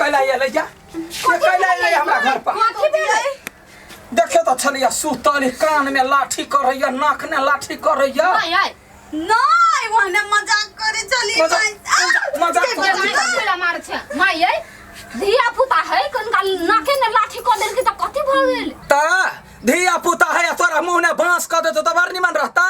कैला एलै या के कैला एलै हमरा घर पर? कथी भेलै? देखियो तऽ छलैया सुतल, कान में लाठी करैया, नाक ने लाठी करैया। नहीं आय। नहीं, ओहने मजाक करे चली। मजाक के करे। मार छै माय यै, धिया पुता है कनका नाके ने लाठी क देलकै त कथी भ गेल? ता धिया पुता है, तोरा मुंह ने बांस क देतो त बड़ निमन रहता।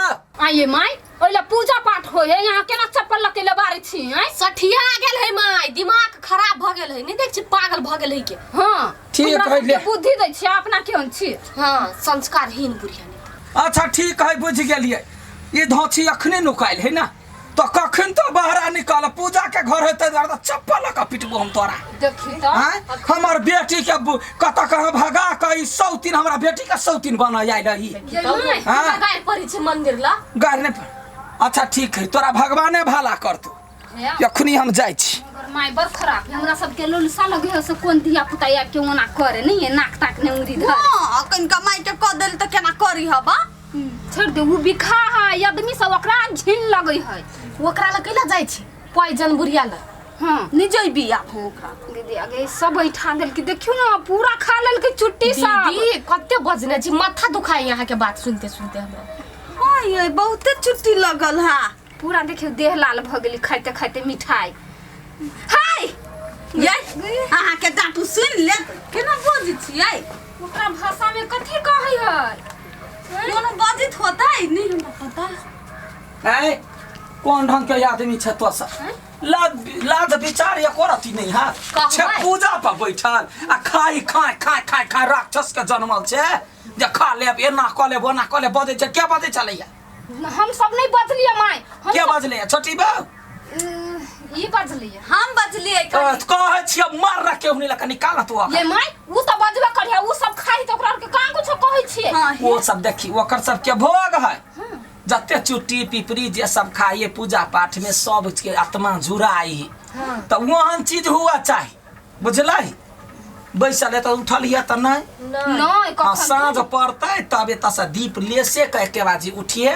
आइए माय, ओइला पूजा पाठ होय है, यहाँ केना चप्पल लके लेबारे छी हैं? सठिया गेल है माय, दिमाग खराब भ गेल है, नहीं देख छी पागल भ गेल है के। हां ठीक हमरा है, सबके ले। बुद्धि दै छी, अपना केहन छी? हां, संस्कारहीन बुढ़िया नहीं। अच्छा ठीक है, बुझ गेलियै। ई धोछी अखने नुकायल है ना, तो कखन तो बहरा निकाल पूजा के घर है, ताहि दुआरे तऽ चप्पल लऽ कऽ पिटबो हम तोरा। देखी त। आँय, हमर बेटी के कतऽ कहाँ भगा कऽ ई सौतीन, हमरा बेटी के सौतीन बना आयल रही। ये माय, हाँ। हमरा गारि पड़ै छै मंदिर ला। गारि नहि अच्छा ठीक है, तोरा भगवाने भला करतौ। अखनी हम जाइ छी। मगर माय बड़ खराब है, हमरा सबके लोलसा लगे है से कोन धिया पुता आबि के ओना करे नहीं है, नाक ताक ने उंगली धर। हां, कनिका माय के कह देल त केना करी हबा? छोड़ दे, उ बिखा है आदमी सब, ओकरा घिन लगे है। ओकरा लग कैला जाइ छै पॉइजन बुढ़िया लग? हाँ। नहीं जइबी आब हम ओकरा। दीदी आगे सब बैठा देल की, देखियो ना पूरा खा लेल के चुट्टी सब। दीदी कते बजने छी, माथा दुखाई यहाँ के बात सुनते सुनते हमरा। हां ये बहुते चुट्टी लगल हा। पूरा देखियो देह लाल भ गेली खाइते खाइते मिठाई। हाय ये अहाँ के डांटू सुन ले, केना बजै छियै? ओकरा भाषा में कथी कहै है? कोनो बजित होतै नहीं, हमरा पता। ऐ कोन ढंग के आदमी छै तो सब? लाज लाज विचार एको रति नहीं है। कहबै। छै पूजा पर बैठल आ खाई खाई खाई खाई खाई राक्षस के जनमल छै जे खा लेब, एना कऽ लेब, ओना कऽ लेब, बजै छै। के बजै छलैया? हम सब नहीं बजलियै माय। हम के सब- बजलैया छोटी बहू? ई बजलियै। हम बजलियै। कहै छियै मार रखे हुनी लऽ निकाल तू ये माय, उ तऽ बजबे करिहे, उ सब खाइ तऽ ओकरा आरके कहाँ कुछो कहै छियै। हाँ, ओ सब देखी ओकर सबके भोग है, जते चुट्टी पिपरी जे सब खाइए पूजा पाठ में सब के आत्मा जुड़ाई, तऽ ओहन चीज हुआ चाही, बुझलै? बैसल है तऽ उठल यऽ तऽ नहि। नहि। हाँ, कखन साँझ पड़तै तब एतऽ से दीप लेसे के एके बाजी उठिए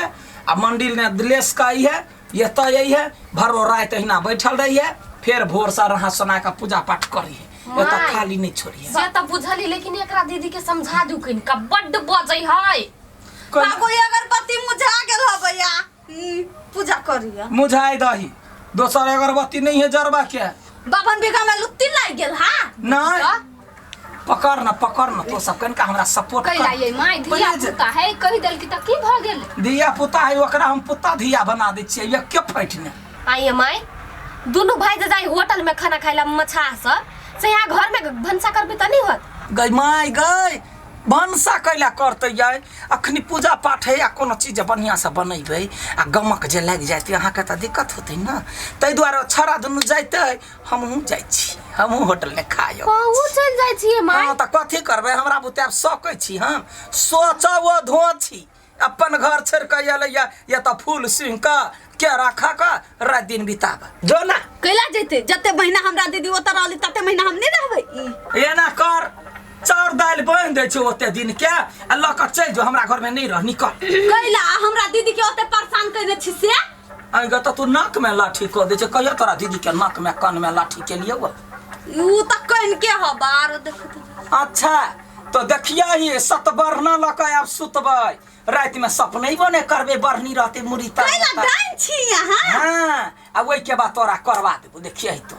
आ मंदिर ने लेस के अइहे, एतऽ अइहे, भरो राति अहिना बैठल रहिए, फेर भोर से रहा सोना के पूजा पाठ करिहे, एतऽ माय। खाली नहि छोड़िहे। से तऽ बुझली, लेकिन एकरा दीदी के समझा दू कनिका, बड्ड बजै है। बाबू ये अगरबत्ती मुझा गेल ह भैया, पूजा करिया। मुझाइ दही, दोसर अगरबत्ती नहीं है जरबा के। बाभन बीघा में लुत्ती लागि गेल हा। नहीं, पकड़ न, पकड़ न, तो सब कनिका हमरा सपोर्ट कैला कर। ये माय, धिया प्लीज। पुता है, कहि देलकी तऽ की भऽ गेल? धिया पुता है, ओकरा हम पुता धिया बना दै छियै, एके फटि ने। आइए माय, दुनू भाई जे जाइ होटल में खाना खाइ ला मछाह सब से, यहाँ घर में भनसा करबे तऽ नहीं होत? गई माय गई, भनसा कैला करतै यै? अखनी पूजा पाठ है आ कोनो चीज बढ़िआँ से बनेबै आ गमक जे लागि जायत अहाँके तऽ दिक्कत होतै ने, ताहि दुआरे छड़ा दुनू जैतै, हमहूँ जाइ छी, हमहूँ होटलमे खायब। कहूँ चलि जाइ छियै माय? हँ तऽ कथी करबै, हमरा बुते आब सकै छी हम? सोचब ओ धो छी, अपन घर छोड़ि कऽ एलैया या तऽ फूल सूंघि कऽ केरा खा कऽ राति दिन बिताब जो ना। कैला जैते? जते महीना हमरा दीदी ओतऽ रहली तते महीना हम नहीं रहबै ई। एना कर, चाउर दालि बान्हि दै छै ओते दिन के आ लऽ कऽ चलि जो, हमरा घरमे नहि रह, निकल। कैला हमरा दीदी के ओते परेशान कयने छी से? अइ गे, तऽ तू नाक में लाठी कऽ दै छै, कहिया तोरा दीदी के नाक में कान में लाठी केलियौ? ऊ तऽ कनि के हबा आरो देखत। अच्छा तो देखिया ही सतबरना लऽ कऽ आब सुतबै, राति में सपनेबो नहि करबै, बढ़नी रहतै मुड़ी तर। कैला डाइन छी अहाँ? हाँ, आ ओहि के बाद तोरा करवा देबो, देखिए तो।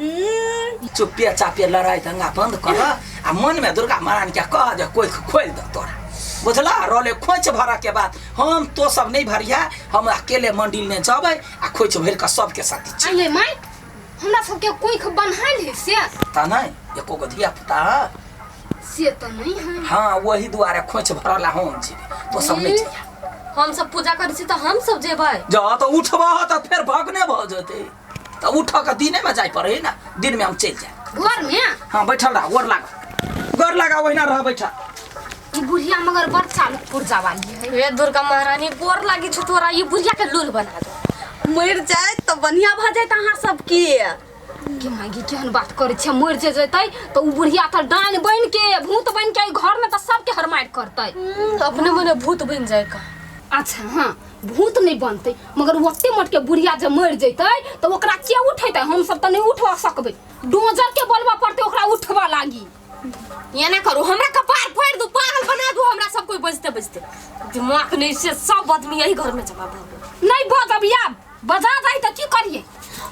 चुप्पे चापे लड़ाई दंगा बंद कर आ मन में दुर्गा महारानी के कह जे कोई खोलि दे तोरा, बुझला? रहले खोइछ भरऽ के बाद, हम तो सब नहीं भरिया, हम अकेले मंदिर में जबै आ खोइछ भरि कऽ सबके साथ छी। आइए माय, हमरा सबके कोइख बन्हायल है से? ता नहीं एको गो धिया पुता से तऽ नहीं है। हाँ, वही दुआरे खोइछ भरला हम जेबै, तो सब नहीं जइया। हम सब पूजा करै छी तऽ हम सब जेबै। जा तऽ उठबह तऽ फेर भगने भऽ जेतै, तऽ उठ कऽ दिने में जाय पड़े ना, दिन में हम चलि जाए घर में। हाँ, बैठल रह, गोर लागा, गोर लागा, ओहिना रह बैठल। ई बुढ़िया मगर बड़ चालू पुर्जा वाली है। हे दुर्गा महारानी, गोर लागी छौ तोरा, ई बुढ़िया के लूल बना दो। मरि जाए तऽ बढ़िया भऽ जायत अहाँ सबके। के मांगी, केहन बात करै छै? मरि जे जेतै तऽ उ बुढ़िया तऽ डाइन बनि के भूत बनि के घर में तऽ सबके हरमारि करतै। अपने मने भूत बनि जाय का। अच्छा हाँ, भूत नहीं बनतै, मगर ओते मोट के बुढ़िया जे मरि जेतै तऽ ओकरा के उठेतै? हम सब तऽ नहीं उठवा सकबै। डोजर के बोलबा पड़ते ओकरा उठबा लागी। एना करू, हमरा कपार फोड़ि दू, पागल बना दू हमरा सब कोई बजते बजते। दिमाग नहीं से सब आदमी यही घर में जमा भऽ गेल। नहीं बजब आब, बजा जाई त की करिए?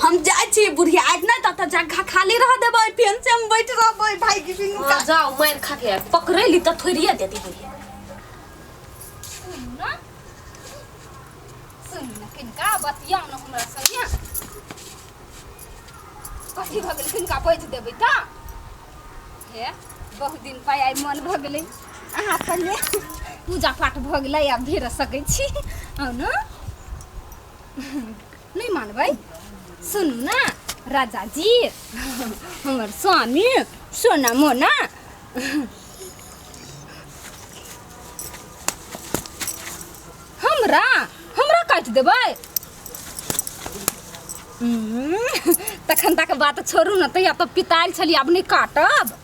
हम जाइ छी बुढ़िया आइत नहि तब तक जगह खाली रह देबै, फेन से हम बैठ रहबै भाई के बिनु। हाँ, जाओ मार खा के पकड़े ली त थोड़िए देती बुढ़िया। सुन ना, सुन ना, किनका बतियाउ न हमरा संगे। कथी भऽ गेलै? किनका बाजि देबै तऽ हे बहुत दिन पाइ आइ मन भऽ गेलै अहाँ संगे। पूजा पाठ भऽ गेलै, आब भेर सकै छी। आउ न, नहि मानबै? सुनू ने राजा जी, हमर स्वामी सोना मोना, हमरा हमरा काटि देबै? तखन तक बात छोड़ू ने, तहिया तऽ पितायल छलियै, आब नहि काटब।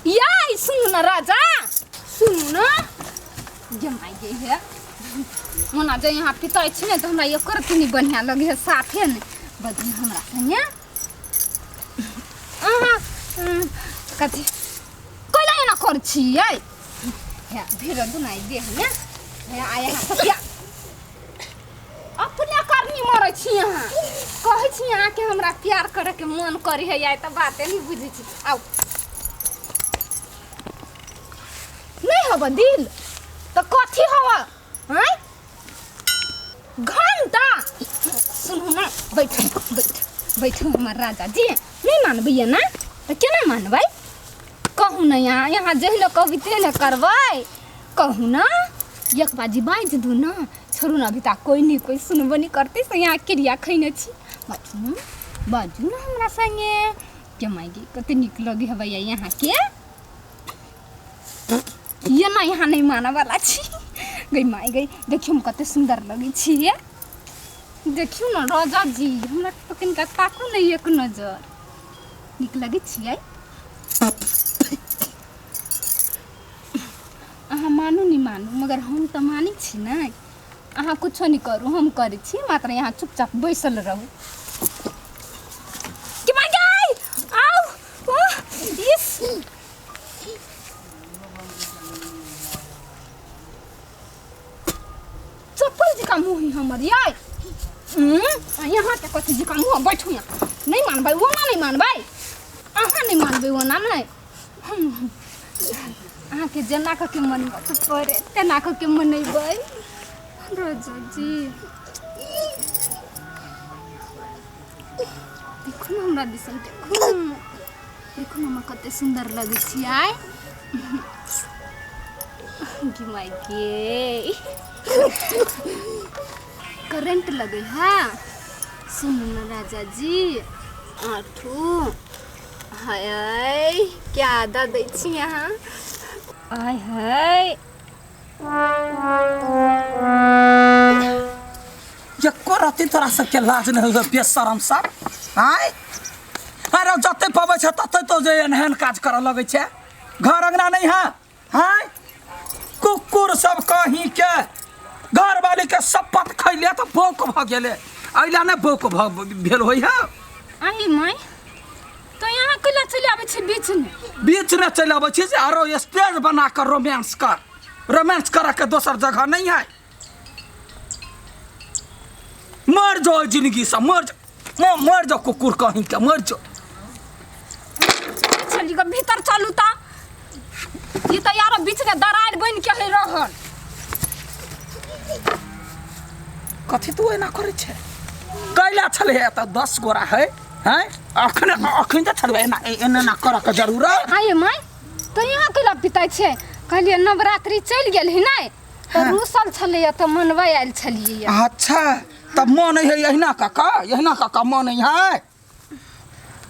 याय सुनू ने राजा, सुनू ने, गे माय गे, हे मोना जे यहाँ पिताइ छी ने तऽ हमरा एकर तनी बढ़िआँ लगै है। साफे ने बजू हमरा संगे अहाँ। कथी कैला एना करै छियै? हे भीड़ दुनाइ देहमे हे आइ अहाँ सतिया अपने करनी मरै छी। अहाँ कहै छी अहाँके हमरा प्यार करैके मन करै है, आइ तऽ बाते नहि बुझै छी। आउ नहि हब दिल तऽ कथी हब? आँय घंटा सुनू ने, बैठू बैठू बैठू हमर राजा जी। नहि मानबै ना तऽ केना मानबै? कहू ने, यहाँ यहाँ जहिले कहबै तेहने करबै। कहू ने, एक बाजी बाजि दू ने। छोड़ू ने, अभी तक कोइ नहि कोइ सुनबो नहि करतै से यहाँ क्रिया खैने छी। बाजू ने, बाजू ने हमरा संगे। के माय गे, कते नीक लगे है भैया यहाँके। ये ना यहाँ नहीं मानऽ वाला छी। गई माय गई, देखियौ हम कते सुन्दर लगै छी। ये देखियौ ने राजा जी, हमरा तऽ कनिका ताकू ने एक नजर, नीक लगै छियै? अहाँ मानू नहि मानू, मगर हम तऽ मानै छी ने। अहाँ कुछो नहि करू, हम करै छी। मात्र यहाँ चुपचाप बैसल रहू। के माय गई, आउ, ओह, इस चप्पल जकाँ मुँह ही हमर यै। यहाँ के कथी जकाँ मुँह? बैठू यहाँ। नहि मानबै ओना? नहि मानबै अहाँ? नहि मानबै ओना? नहि, अहाँके जेना कऽ के मनबऽ पड़े तेना कऽ के मनेबै। राजा जी देखू ने, हमरा दिसन देखू ने, देखू ने, हमरा कते सुन्दर लगै छियै। गे माय गे, करेंट लगे है। सुनू ने राजा जी, आठू हाय क्या आदा दै छी अहाँ। आय हाय, एको रत्ती तोरा सबके लाज नहि होइ बेशरम सब? आँय, अरे जते पबै छै तते तो जे एहन एहन काज करऽ लगै छै। घर अंगना नहि है? आँय कुकुर सब कहीं के, घरवाली के शपथ खैले तऽ बौक भऽ गेलै। अइला नहि बौक भऽ भेल होइ है। आई माय, तो यहाँ कैला चलि आबै छै बीचमे? बीच में चलि अबै छी से आरो स्टेज बना कर रोमांस कर। रोमांस करऽ के दोसर जगह नहीं है? मर जाओ जिंदगी से, मर जाओ, मर जाओ कुकुर कहीं के, मर जाओ। चली गऽ भीतर, चलू। तऽ ई तऽ यार बीच के दरार बनि के है रहल। कथी तू एना करै छै? कैला छलै एतऽ 10 गोरा है? हैं, अखन अखन तऽ छलै एना एना एना करऽ के जरूरत? आये माय, तऽ यहाँ कैला पिताइ छै? कहलियै नवरात्रि चलि गेल है नहि तऽ रूसल छलैया तऽ मनबै आयल छलियै। अच्छा, तब मन है एहिना काका, एहिना काका मन है।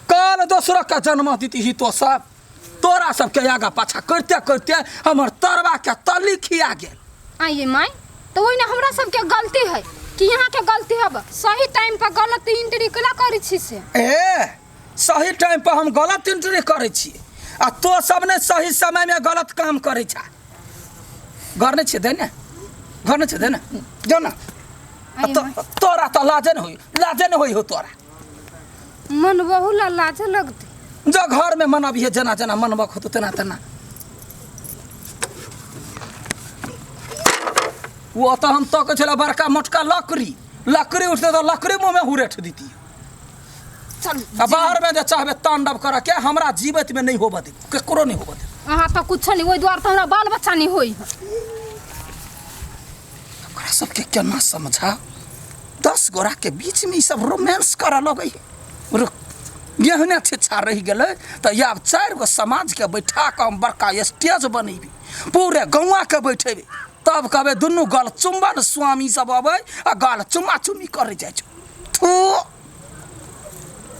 काल दोसरो के जन्म दीती तो सब तोरा सबके आगा पाछा करते करते हमर तरवा के तली खिया गेल। आइए माय, तऽ ओहिमे हमरा सबके गलती है कि यहाँ के गलती है? सही टाइम पर गलत एंट्री केला करै छी से? ए सही टाइम पर हम गलत एंट्री करै छी आ तो सब ने सही समय में गलत काम करै छा। घर नहि छै दे ने, घर नहि छै दे ने, जो ने। आइए माय। तोरा तऽ लाजे नहि होइ, लाजे नहि होइ हो तोरा। मनबहु ला लाज लगतै। जो घर में मनबिहे, जेना जेना मनबक होतौ तेना तेना। ओ ओतऽ हम तकै छलै बड़का मोटका लकड़ी, लकड़ी उठतै तऽ लकड़ी मुँहमे हुरेठ दितियै। चल आ बाहर में जे चाहबे तांडव करऽ के, हमरा जीवत में नहीं होबऽ देब, केकरो नहीं होबऽ देब। अहाँ तऽ कुछो नहीं, ओहि दुआरे तऽ हमरा बाल बच्चा नहीं होई है। ओकरा सबके केना समझा, 10 गोरा के बीच में ई सब रोमांस करऽ लगै है। रुक, एहने छिच्छा रहि गेलै तऽ आब 4 गो समाज के बैठा कऽ हम बड़का स्टेज बनेबै, पूरे गौआ के बैठेबै, तब कहबै दुनू गल चुम्बन स्वामी सब अबै आ गल चुम्मा चुम्मी करै जाइ छौ। थू।